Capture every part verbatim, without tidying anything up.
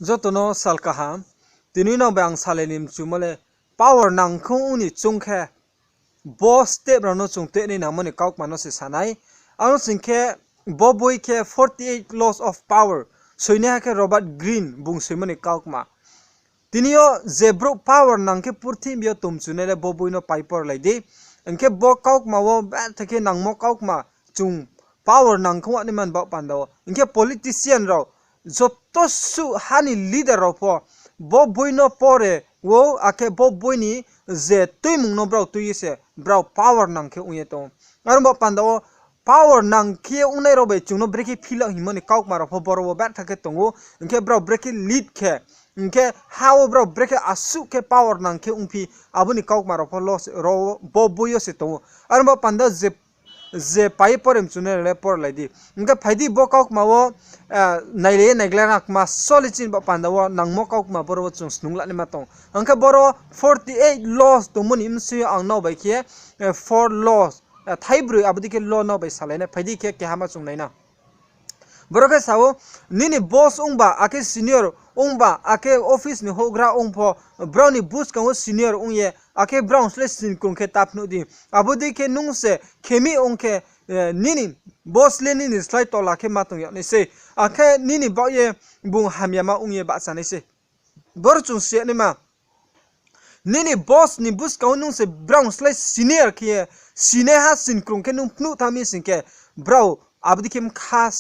Joto no sal kaham. Tini no bai ang salai ni mchumo le power nang khe ong ni choung khe bo step rao no chung tuinai nangmo ni kaukma no se sa nai. Aro sing khe bo boi khe Forty-Eight Laws of Power, soinaiha khe Robert Greene bung soimo ni kaukma. Tini yo je brouh power nang khe purthimbi yo tongmchunai le bo boi no pai porlai di. Hing khe bo kaukma wo betha khe nangmo kaukma chung power nang khe ong naima ni baoh panda wo. Hing khe politician rao joto suh ha ni leader rao pho bo boi no pore ou, akhe bo boi ni je tuimung no brao tui ye se brao power nang khe ong ye tong ou. Aro baoh panda wo power nang khe ongnai rao bai chung no brekhe phil hingmo ni kaukma rao pho boro wo betha khe tong ou. Hing khe brao brekhe lead khe, hing khe ha wo brao brekhe asuh khe power nang khe ongphi, abo ni kaukma rao pho bo boi yo se tong ou. Aro baoh panda je pai ye pore mchunai rao le porlai di. Hing khe phai di bo kaukma wo nailai ye naiglai na kma soli chini baoh panda wo nangmo kaukma boro wo chung snung lanaima tong. Hing khe boro forty-eight laws tongmo ni bsing yo ang nrao bai khe four laws, thaibroi abo dei khe law nrao bai salai nai, phai di khe keha ma chung nai na. Boro khe sa ou, nini boss ongba, akhe senior ongba, akhe office ni houhgra ong pho, brao ni buskang wo senior ong ye, akhe brao slái sinkrung khe ta phnuh di. Abo dei khe nung se khe mi ong khe, nini boss le nini slái tola khe ma tong yag nai sei, akhe nini baoh ye bung hamyama ong ye bahcha nai sei. Boro chung si ya naima. Nini boss ni buskang wo nung se brao slái senior khe ye, sinaiha sinkrung khe nung phnuh thanng mi sing khe, brao abo dei khe mkha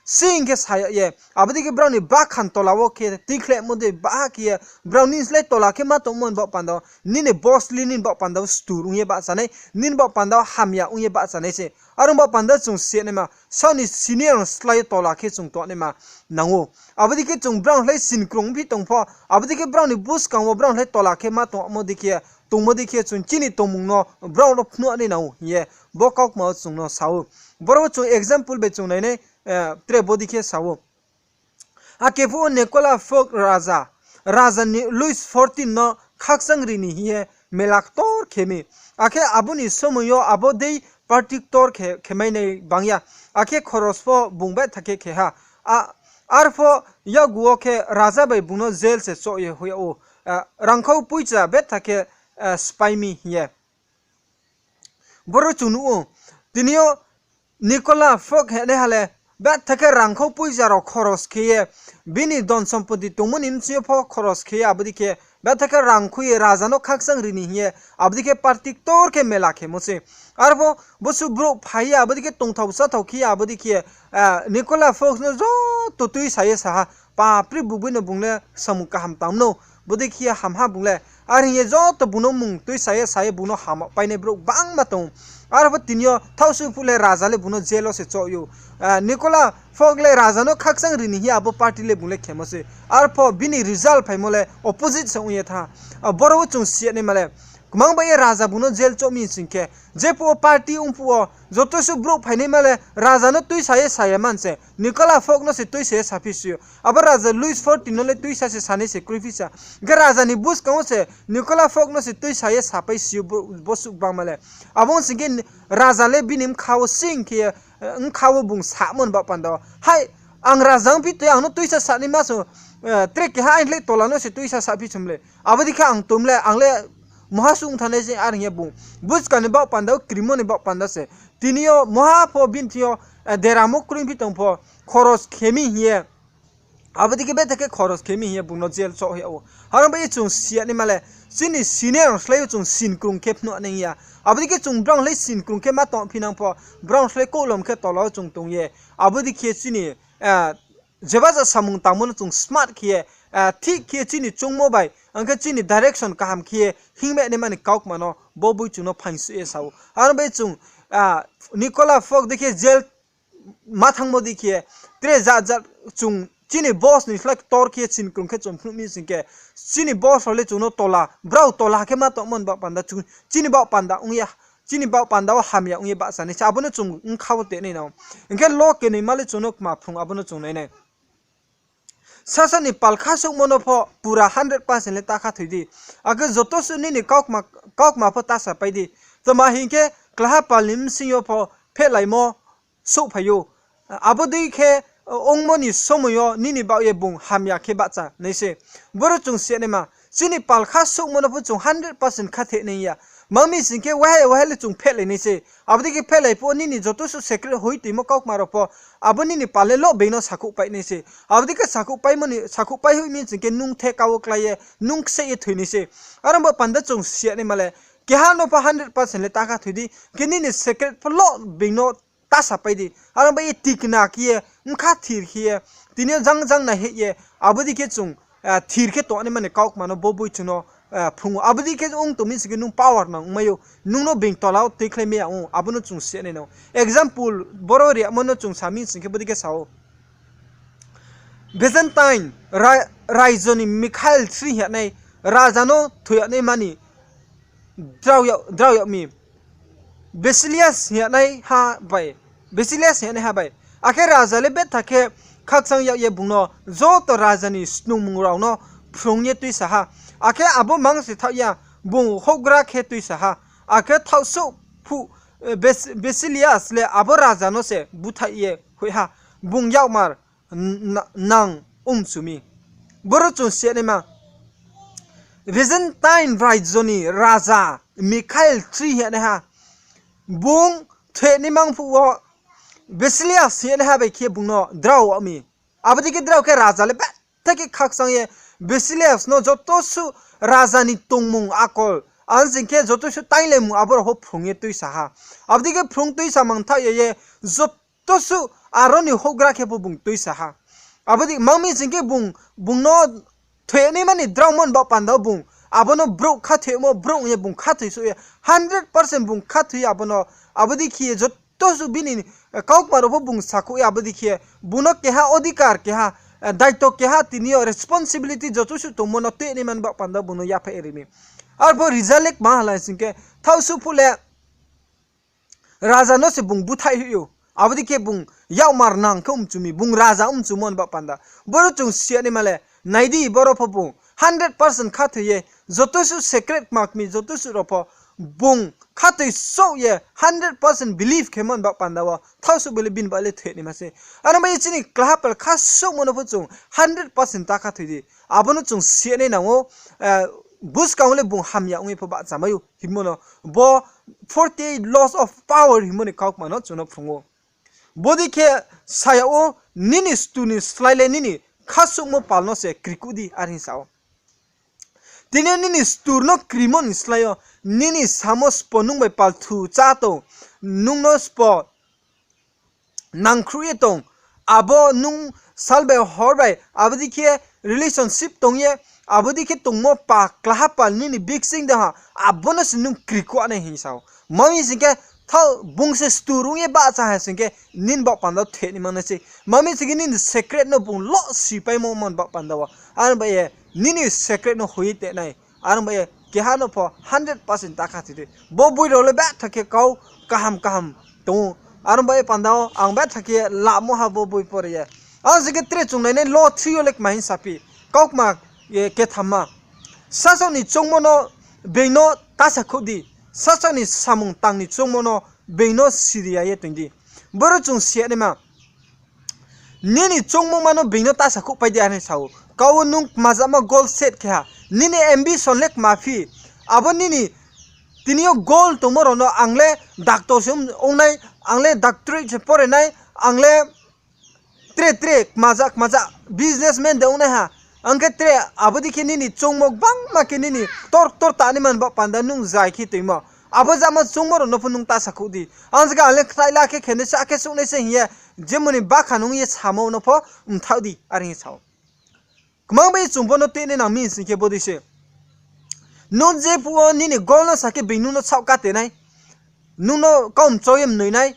sing khe sa yag ye, abo dei khe brao ni bakhan tola wo khe tuikhlehmo dei baha khe ye, brao nini slái tola khe ma tongmo ni baoh panda wo, nini boss le nini baoh panda wo stur ong ye bahcha nai, nini baoh panda wo hamya ong ye bahcha nai se. Aro baoh panda chung si ya naima, saoh ni senior slái tola khe chung tong naima nang ou. Abo dei khe chung brao slái sinkrung ongphi tong pho, abo dei khe brao ni buskang wo brao slái tola khe ma tongmo dei khe, tongmo dei khe chung chini tongmung no brao no phnuh nai nang ou hing ye bo kaukma wo chung no sa ou. Boro wo chung example bai chung nai nai, tre bo dei khe sa ou. Akhe phuh wo Nicolas Fox raja, raja ni Louis fourteen no khakchang ri ni hing ye mela ktor khe mi. Akhe abo ni somoi yo abo dei party ktor khe, khe mai nai bang ya. Akhe khoros pho bung betha khe khe ha. Arpho yakgu wo khe raja bai bung no jail se choh ye hoih yag ou. Rangkhau poicha betha khe sphái mi hing ye. Boro chung nuh ou, tini yo Nicolas Fox hinaiha le betha khe rangkhau poicha rao khoros khe ye, bini dhon sompoti tongmo ni bsing yo pho khoros khe ye, abo dei khe betha khe rang khui ye raja no khakchang ri ni hing ye, abo dei khe party ktor khe mela khemo sei. Arpho bosuh brouh phai ye abo dei khe tongthao cháthao khe ye abo dei khe, Nicolas Fox no joto tuisa ye sa ha, papri bubui no bung le samung kaham tang no, bodei khe ye ham ha bung le. Are hing ye joto bung no mung tuisa ye sa ye bung no ham painai brouh gbangma tong ou. Arpho tini yo thaohsuh phuh le raja le bung no jail wo se choh ou. Nicolas Fox le raja no khakchang ri ni hing ye abo party le bung le khemo sei. Arpho bini result phaimo le opposite se ong ye thanng ha. Boro wo chung si ya naima le, kmang bai ye raja bung no jail choh mi sing khe, jephuh wo party ong phuh wo joto suh brouh phainaima le raja no tuisa ye sa ya man se, Nicolas Fox no se tuisa ye saphi si ou. Abo raja Louis fourteen no le tuisa se sanai se kroiphi sa. Hing khe raja ni buskang wo se Nicolas Fox no se tuisa ye sapai si ou bosuh gbangma le. Abo ong sing khe raja le bini bkha wo sing khe ye, bkha wo bung samo ni baoh panda wo, hai, ang raja ongphi toi ang no tuisa sanaima song, tre keha aini le tola no se tuisa saphi song le. Abo dei khe ang tong le, ang le muha suh ong thanng nai se, are hing ye bung buskang ni baoh panda wo, krimo ni baoh panda se. Tini yo muha pho bini thing yo deramo kroiphi tong pho, khoros khe mi hing ye. Abo dei khe betha khe khoros khe mi hing ye bung no jail choh hoih yag ou. Aro bai ye chung si ya naima le, chini senior rao slái yo chung sinkrung khe phnuh nai ya. Abo dei khe chung brao slái sinkrung khe ma tongphi nang pho, brao slái kouhlom khe tola wo chung tong ye. Abo dei khe chini, jeba ja samung tangmo no chung smart khe ye, thik khe ye chini choungmo bai, ang khe chini direction kaham khe ye hingmai naima ni kaukma no bo boi chung no phaingsuh ye sa ou. Aro bai chung, Nicolas Fox dei khe jail ma thanngmo dei khe, tre jat jat chung chini boss ni slái ktor khe ye sinkrung khe chung phnuh mi sing khe, chini boss rao le chung no tola, brao tola khe ma tongmo ni baoh panda chung, chini baoh panda ong ya, chini baoh panda wo hamya ong ye bahcha nai se, abo no chung bkha wo te nai nang ou. Hing khe lo kenoima le chung no kma phrung abo no chung nai nai. Sasa ni palkha souhmo no pho pura hundred percent le ta kha thoi di. Akhe joto suh nini kaukma pho ta sapai di. Tma hing khe, klaha pal ni bsing yo pho phehlaimo souhphai ou. Abo dei khe, ongmo ni somoi yo nini baoh ye bung hamya khe bahcha nai se. Boro chung si ya naima, chini pal kha souhmo no pho chung hundred percent khathoi nai ya. Ma mi sing khe wahai wahai le chung phehlai nai se. Abo dei khe phehlai phuh wo nini joto suh secret hoi toimo kaukma rao pho, abo nini pal le lo being no sakhouh pai nai se. Abo dei khe sakhouh pai hoih mi sing khe nung the ka wo klái ye, nung kseih ye thoi nai se. Aro bo panda chung si ya naima le, keha no pho hundred percent le ta khathoi di, khe nini secret pho lo being no ta sapai di. Aro bai ye tikna khe ye, bkha thir khe ye, tini yo jang jang nai heh ye, abo dei khe chung thir khe tongnaima ni kaukma no bo boi chung no phrung ou. Abo dei khe ong tong mi sing khe nung power nang ongmai ou, nung no being tola wo tuikhlai mai ya ong ou, abo no chung si ya nai nang ou. Example, boro riyamo no chung sa mi sing khe bo dei khe sa ou. Byzantine raijo ni Mikhail three hing yagnai raja no thoi yagnaima ni drao yag mi, Basilius hing yagnaiha bai, Basilius hing yagnaiha bai. Akhe raja le betha khe khakchang yag ye bung no joto raja ni snungmung rao no phrung ye tuisa ha. Akhe abo mang se thaoh ya, bung houhgra khe tuisa ha. Akhe thaohsouh phuh, Basilius le abo raja no se búthaih ye hoih ha. Bung yakmar nang ongchu mi. Boro chung si ya naima, Byzantine raijo ni raja Mikhail three hing yagnaiha, bung thoi naima phuh wo Basilius hing yagnaiha bai khe bung no drao yag mi. Abo dei khe drao khe raja le betha khe khakchang ye Basilius no joto suh raja ni tongmung akol, ang sing khe joto suh tainglaimung abo rao pho phrung ye tuisa ha. Abo dei khe phrung tuisa mang thaoh ya ye joto suh aro ni houhgra khe pho bung tuisa ha. Abo dei mang mi sing khe bung, bung no thoi naima ni drao mo ni baoh panda wo bung abo no brouh khathoimo brouh ong ye bung khathoi souh ye, hundred percent bung khathoi ye abo no, abo dei khe ye joto suh bini kaukma rao pho bung sakhouh ye, abo dei khe bung no keha odhikar, keha daito, keha tini yo responsibility joto suh tongmo no tui naima ni baoh panda wo bung no yaphaih ri mi. Arpho result le kma halai sing khe, thaohsouh phuh le raja no se bung búthaih hoih ou. Abo dei khe bung yakmar nang khe ongchu mi, bung raja ongchumo ni baoh panda. Boro chung si ya naima le, nai di, boro pho bung hundred percent khathoi ye, joto suh secret kma kmi joto suh rao pho bung khathoi souh ye hundred percent believe khemo ni baoh panda wo thaohsouh bo le bini baoh le thoi naima se. Aro bai ye chini klaha pal kha souhmo no pho chung hundred percent ta khathoi di. Abo no chung si ya nai nang ou, buskang wo le bung hamya ong ye pho bahchamai ou hingmo no, bo forty eight laws of power hingmo ni kaukma no chung no phrung ou. Bo dei khe sa yag ou, nini stur ni slái le nini khasouhmo pal no se krikuh di, are hing sa ou. Tini yo nini stur no krimo ni slái yo, nini samo sbo nung bai palthu chá tong, nung no sbo nangkhruh ye tong, abo nung sal bai hor bai abo dei khe relationship tong ye, abo dei khe tongmo pa, klaha pal nini bikching de ha, abo no se nung krikuh nai hing sa ou. Ma mi sing khe, thaoh bung se stur ong ye bahcha ha sing khe, nini baoh panda wo thoi naima nai se. Ma mi sing khe nini secret no bung lo sipaimo mo ni baoh panda wo. Aro bai ye nini secret no hoi ye te nai. Aro bai ye keha no pho hundred percent ta khathoi di. Bo boi rao le betha khe kau kaham kaham tong ou. Aro bai ye panda wo ang betha khe lamo ha bo boi pore ye. Ang sing khe tre chung nainai law three yo le kma hing saphi. Kaukma kethamma. Sasaoh ni choungmo no being no ta sakhouh di. Sasaoh ni samung tang ni choungmo no being no siri ya ye toing di. Boro chung si ya naima. Nini choungmo ma no being no ta sakhouh pai di, are hing sa ou. Kau wo nung kmazama goal set khe ha. Nini ambition le kma phi. Abo nini tini yo goal tongmo rao no ang le doctor se ong nai, ang le doctorate se pore nai, ang le tre tre kmaza kmaza businessman de ong nai ha. Ang khe tre abo dei khe nini choungmo gbangma khe nini ktor ktor ta naima ni baoh panda nung zai khe toingmo. Abo jama choungmo rao no pho nung ta sakhouh di. Ang sing khe ang le kthai la khe khe nai se, akhe souh nai se hing ye, jemoni bakha nung ye samo no pho mthaoh di, are hing sa ou. Kmang bai chung bo no tui nai nang mi sing khe bo dei se. Nung jephuh wo nini goal no sa khe being nung no saoh kate nai, nung no kau mchao ye mnoi nai.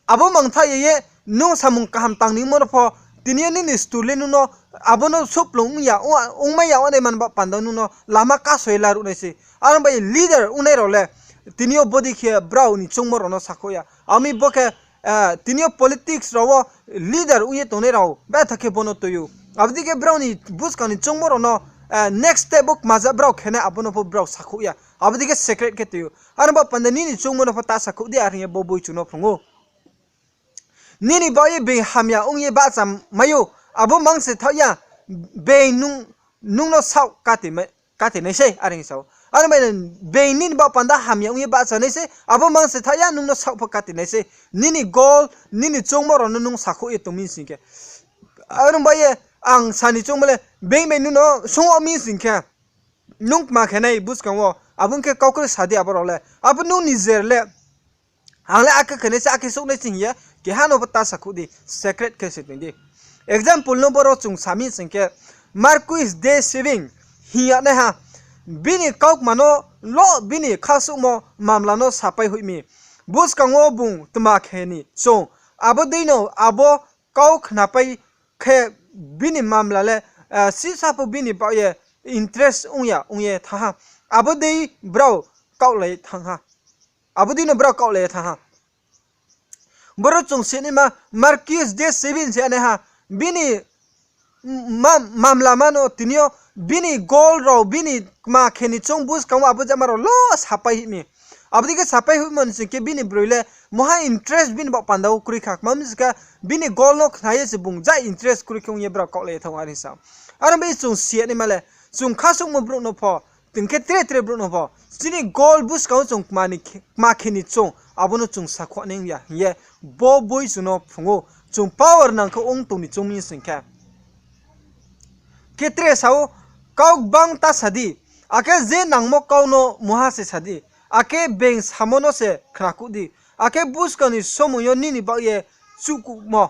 Abo mangthaoh ye ye, nung samung kaham tang ni ongmo no pho, tini yo nini stur le nung no, abo no souhplung ong ya, ongmai ya, ongnaima ni baoh panda nung no lama kaso ye laruh nai se. Aro bai leader ongnai rao le, tini yo bo dei khe brao ni choungmo rao no sakhouh ya. Ami bo khe, tini yo politics rao wo leader ong ye tongnai rao betha khe bo no tui ou. Abo dei khe brao ni buskang ni choungmo rao no next step wo kmaza brao khe nai, abo no pho brao sakhouh ya. Abo dei khe secret khe tui ou. Aro baoh panda nini choungmo no pho ta sakhouh di, are hing ye bo boi chung no phrung ou. Nini baoh ye being hamya ong ye bahcha mai ou, abo mang se thaoh ya, being nung, nung no saoh kati mai, kati nai sei, are hing sa ou. Aro bai being nini baoh panda hamya ong ye bahcha nai sei, abo mang se thaoh ya, nung no saoh pho kati nai sei. Nini goal, nini choungmo rao no nung sakhouh ye tong mi sing khe. Aro bai ye ang sa ni choungmo le, being bai nung no sung wo mi sing khe, nung kma khe nai buskang wo, abo ong khe kau khe sa di abo rao le. Abo nung nijer le, ang le akhe khe nai se, akhe souh nai se hing ye, keha no bo ta sakhouh di, secret khe se tong di. Example no boro chung sa mi sing khe, Marquis de Sibin hing yagnaiha, bini kaukma no lo bini khasouhmo mamla no sapai hoih mi. Buskang wo bung tma khe ni choung, abo dei no abo kau khnapai khe bini mamla le, eh, sisa pho bini baoh ye interest ong ya ong ye thanng ha. Abo dei brao kaohlai thanng ha. Abo dei no brao kaohlai ye thanng ha. Boro chung sinaima Marquis de Sibin se nai ha, bini ma-, mamla ma no tini yo bini goal rao, bini kma khe ni choung buskang wo abo jama rao lo sapai hoih mi. Abo dei khe sapai hoihmo ni sing khe bini broi le moha interest bini baoh panda wo kroi kha. Kma mi sing khe bini goal no khna ye se bung ja interest kroi khe ong ye brao kaohlai ye thanng ou, are hing sa ou. Aro bai chung sinaima le, chung khasouhmo brouh no pho, tong khe tre tre brouh no pho, chini goal buskang wo chung kma ni khe-, kma khe ni choung, abo no chung sakhouh nai ong ya hing ye, bo boi chung no phrung ou, chung power nang khe ong tong ni choung mi sing khe. Khe tre sa ou, kau gbang ta sa di, akhe je nangmo kau no moha se sa di, akhe being samo no se khnakuh di, akhe buskang ni somoing yo nini baoh ye chuhkuhmo,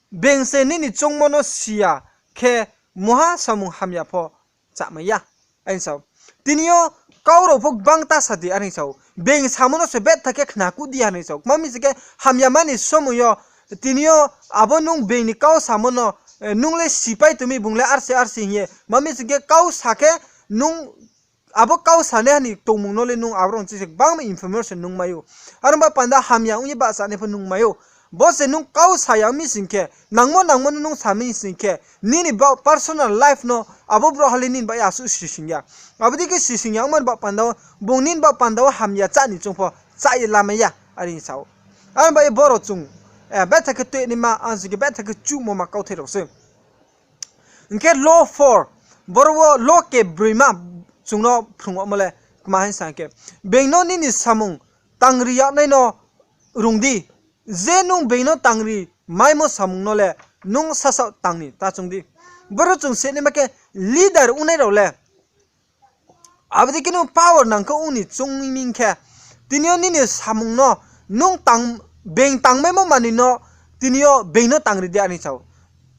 being se nini choungmo no si ya khe moha samung hamya pho chámai ya, are hing sa ou. Tini yo kau rao pho gbang ta sa di, are hing sa ou. Being samo no se bettha khe khnakuh di, are hing sa ou. Kma mi sing khe hamyama ni somoing yo tini yo abo nung being ni kau samo no, eh, nung le sipai tong mi, bung le arse arse hing ye. Kma mi sing khe kau sa khe nung abo kau sanaiha ni tongmung no le nung abo rao ni se gbangma information nung mai ou. Aro ba panda hamya ong ye bahchanai pho nung mai ou. Bo se nung kau sa ya mi sing khe, nangmo nangmo no nung sa mi sing khe, nini ba personal life no abo brouhha le nini baoh ye asuh sising ya. Abo dei khe sising ya ongmo ni baoh panda wo, bung nini baoh panda wo hamya chá ni choung pho, chá ye lamai ya, are hing sa ou. Aro ba ye boro chung, eh, bettha khe tuinaima, ang sing khe bettha khe chuhmo ma kauthai rao se. Hing khe law four, boro wo law kebroima chung no phrung yagmo le kma hing sa khe, being no nini samung tangri yagnai no rung di, je nung being no tangri maimo samung no le nung sasaoh tang ni ta choung di. Boro chung sinaima khe leader ongnai rao le abo dei khe nung power nang khe ong ni choung mi khe, tini yo nini samung no nung tang, being tangmaimo manoi no tini yo being no tangri di, are hing sa ou.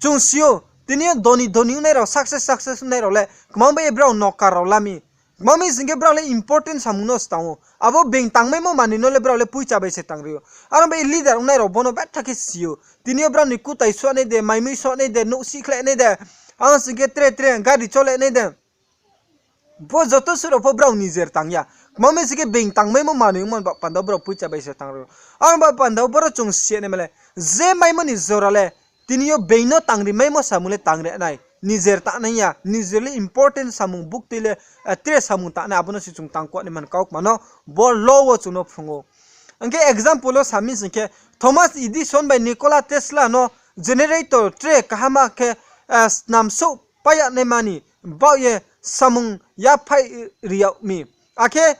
Chung si ou, tini yo doni doni ongnai rao, success success ongnai rao le kma bai ye brao nokar rao la mi. Kma mi sing khe brao le important samung no se tang ou. Abo being tangmaimo manoi no le brao le poicha bai se tangri ou. Aro bai leader ongnai rao bo no bettha khe si ou. Tini yo brao ni kutai suanai de, maimui suanai de, nouhsih khlainai de, ang sing khe tre tre gari cholenai de. Bo joto suh rao pho brao nijer tang ya. Kma mi sing khe being tangmaimo manoi ongmo ni baoh panda wo brao poicha bai se tangri ou. Aro baoh panda wo boro chung sinaima le, je maimo ni jora le, tini yo being no tangri maimo samung le tangri nai. Nijer tangnai ya, nijer le important samung buktui le, eh, tre samung tangnai, abo no se chung tangkuh naima ni kaukma no, bo law wo chung no phrung ou. Hing khe example wo sa mi sing khe, Thomas Edison bai Nikola Tesla no generator tre kahama khe, eh, snamsouh pai ya naima ni baoh ye samung yaphaih ri yag mi. Akhe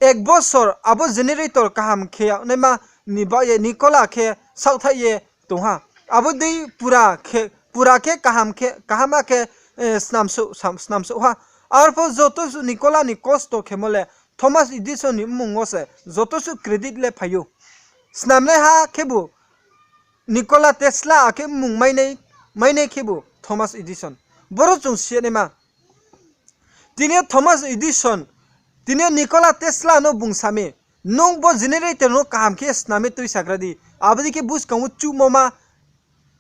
ek bosor abo generator kaham khe yag naima ni baoh ye Nikola khe saohthaih ye tong ha. Abo dei pura khe, pura khe kaham khe, kahama khe, eh, snamsouh, sam-, snamsouh ha. Arpho joto suh Nikola ni kosto khemo le Thomas Edison ni mmung wo se joto suh credit le phai ou. Snamnaiha khebu Nikola Tesla, akhe mmung mainai, mainai khebu Thomas Edison. Boro chung sinaima. Tini yo Thomas Edison, tini yo Nikola Tesla no bung sa mi, nung bo generator no kaham khe snam ye tuisagra di. Abo dei khe buskang wo chuhmo ma,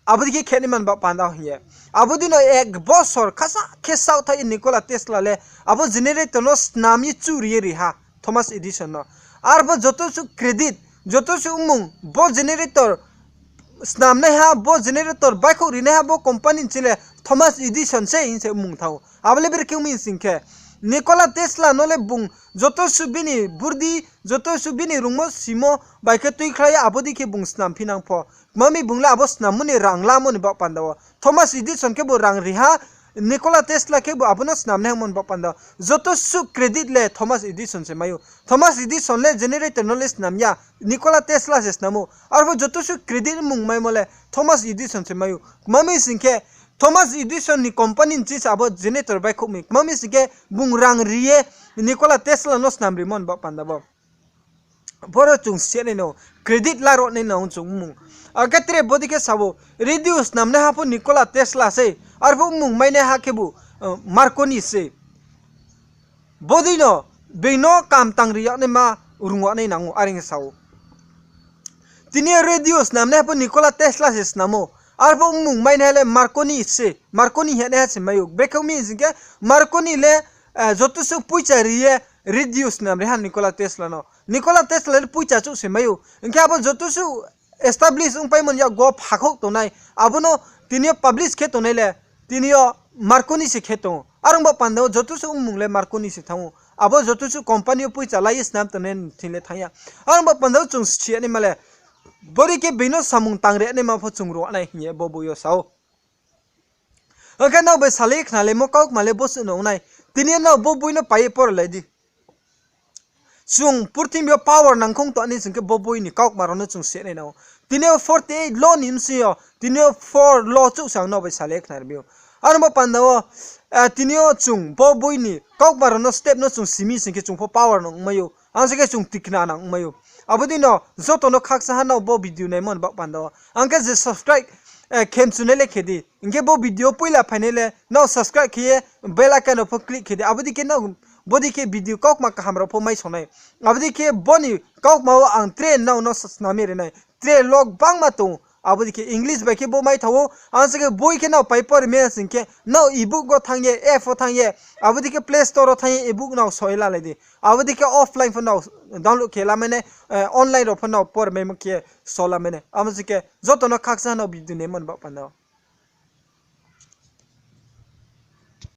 abo dei khe khe naima ni baoh panda hing ye. Abo dei no ek bosor khasa khe saohthaih ye Nikola Tesla le abo generator no snam ye chuh ri ye ri ha Thomas Edison no. Arpho joto suh credit, joto suh mmung, bo generator snamnaiha, bo generator baikhouh rinaiha, bo company ni ching le Thomas Edison se hing se mmung thanng ou. Abo le bere khe ong mi sing khe, Nikola Tesla no le bung joto suh bini burdi, joto suh bini rungmo simo bai khe tuikhlai ye abo dei khe bung snam phi nang pho. Kma mi bung le abo snammo ni rang lamo ni baoh panda wo. Thomas Edison khebu rang ri ha, Nikola Tesla khebu abo no snamnai hingmo ni baoh panda wo. Joto suh credit le Thomas Edison se mai ou. Thomas Edison le generator no le snam ya, Nikola Tesla se snam ou. Arphuh joto suh credit mmung maimo le Thomas Edison se mai ou. Kma mi sing khe, Thomas Edison ni company ni ching se abo generator baihkhouh mi. Kma mi sing khe bung rang ri ye Nikola Tesla no snam rimo ni baoh panda wo. Boro chung siya nai no, credit la ro nai no chung mmung. Akhe tre bodei khe sa ou, radio snamnaiha pho Nikola Tesla sei, arphuh mmung mainaiha khebu Marconi sei. Bodei no, being no kam tang ri yag naima rung yag nai nang ou, are hing ye sa ou. Tini yo radio snamnaiha pho Nikola Tesla se snam ou, arphuh mmung mainaiha le Marconi se, Marconi hingnaiha se mai ou. Brekhe mi sing khe, Marconi le joto suh poicha ri ye radio snam ri ha Nikola Tesla no. Nikola Tesla le poicha chouh se mai ou. Hing khe abo joto suh establish ongpaimo ni yakgo phakhouh tongnai. Abo no tini yo publish khe tongnai le, tini yo Marconi se khe tong ou. Are ong baoh panda wo joto suh mmung le Marconi se thanng ou. Abo joto suh company yo poicha lai ye snam tongnai thing le thanng ya. Are ong baoh panda wo chung siya naima le, bodei khe being no samung tang ri naima pho chung rung nai hing ye bo boi yo sa ou. Akhe nrao bai salai khnalaimo kaukma le bo suh no ong nai. Tini yo nrao bo boi no pai ye porlai di. Chung purthimbi yo power nangkhong tong ni sing khe bo boi ni kaukma rao no chung siya nai nang ou. Tini yo forty eight law ni bsing yo, tini yo four law chouh se ang nrao bai salai khnari mi ou. Are ong baoh panda wo, tini yo chung bo boi ni kaukma rao no step no chung si mi sing khe chung pho power nang ongmai ou. Ang se khe chung tikna nang ongmai ou. Abo dei no joto no khakchangha nrao bo video naimo ni baoh panda wo. Ang khe je subscribe khe mchunai le khe di. Hing khe bo video poila phainai le nrao subscribe khe ye bell icon no pho click khe di. Abo dei khe nrao, bodei khe video kaukma kaham rao pho mai song nai. Abo dei khe bo ni kaukma wo ang tre nrao no snam ye ri nai. Tre law gbangma tong ou. Abo dei khe English bai khe bo mai thanng ou. Ang se khe boi khe nrao pai pori mai ya sing khe nrao ebook wo thanng ye, app wo thanng ye, abo dei khe Play Store wo thanng ye ebook nrao soi lalai di. Abo dei khe offline pho nrao download khe lamai nai, online rao pho nrao pori maimo khe so lamai nai. Abo se khe joto no khakchangha nrao video naimo ni baoh panda wo.